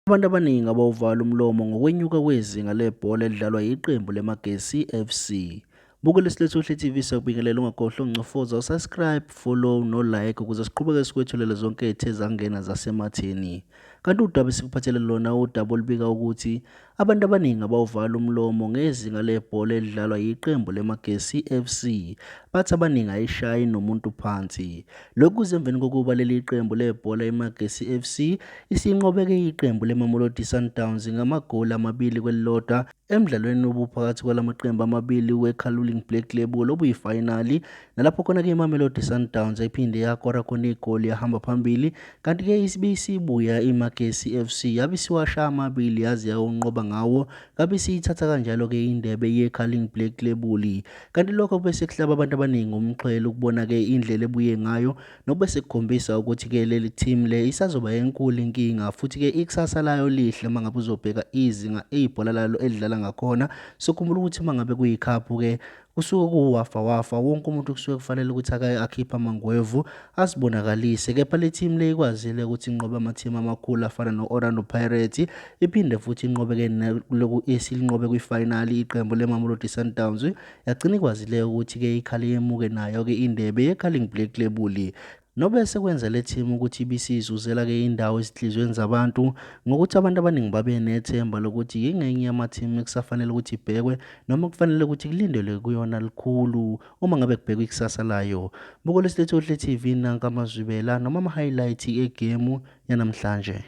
Abantu abaningi abawuvala umlomo ngokwenyuka kwezinga lebhola elidlalwa yiqembu leMagesi FC. Bukela iSilethuhle TV, siyakubingelela. Ungakhohlwa uncofoza usubscribe, follow no-like ukuze siqhubeke sikwethulele zonke ezithe zangena zasematheni. Kanti udaba esikuphathele lona udaba olubika ukuthi abantu abaningi abawuvala umlomo ngezinga lebhola elidlalwa yiqembu leMagesi FC. Bathi abaningi ayishayi nomuntu phansi. Lokhu kuze emveni kokuba leli qembu lebhola iMagesi FC isinqobeke iqembu leMamelodi Sundowns ngamagoli 2-1 emdlalweni obuphakathi kwalamaqembu amabili we-Carling Black Label obuyifayinali, nalapho khona-ke iMamelodi Sundowns ephinde yakora khona igoli yahamba phambili. Kanti-ke isibuya iMagesi FC yabe isiwasha amabili yaze yawunqoba ngawo, kabe isiyithatha kanjalo-ke indebe ye-Carling Black Label. Kanti lokho bese kuhlaba abantu abaningi umxhwele ukubona-ke indlela ebuye ngayo, nokube sekukhombisa ukuthi-ke leli team le isazoba enkulu inkinga, futhi-ke ikusasa layo lihle uma ngabe uzobheka izinga ibhola lalo elidlala ngakhona. Sokhumbula ukuthi uma ngabe kuyikhaphu-ke kusuke kuwafa wafa, wonke umuntu kusuke kufanele ukuthi ake akhiphe amangwevu asibonakalise. Kepha le team le ikwazile ukuthi inqobe ama-team amakhulu afana no-Orlando Pirates, iphinde futhi inqobe-ke loku esilinqobe kwi-final iqembu leMamelodi Sundowns, yagcina ikwazile ukuthi-ke ikhale yemuke nayo-ke indebe ye-Carling Black Label. Nobe sekwenza le team ukuthi ibisizuzela-ke indawo ezinhliziyweni zabantu ngokuthi abantu abaningi babe nethemba lokuthi yingenye yama-team ekusafanele ukuthi ibhekwe noma kufanele ukuthi kulindelwe kuyona likhulu uma ngabe kubhekwa ikusasa layo. Buko lesilethohle TV, nanka amazwibela noma ama-highlight egemu yanamhlanje.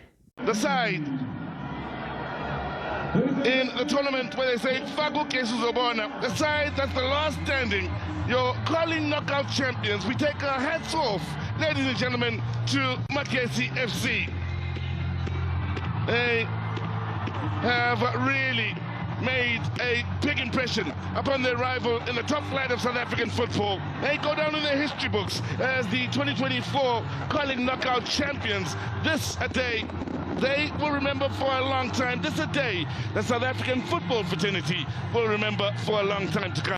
The side in the tournament where they say Fagu Kesuzobona, the side that's the last standing, your Carling Knockout champions. We take our hats off, ladies and gentlemen, to Magesi FC. They have really made a big impression upon their rival in the top flight of South African football. They go down in the history books as the 2024 Carling Knockout champions. This a day they will remember for a long time. This a day the South African football fraternity will remember for a long time to come.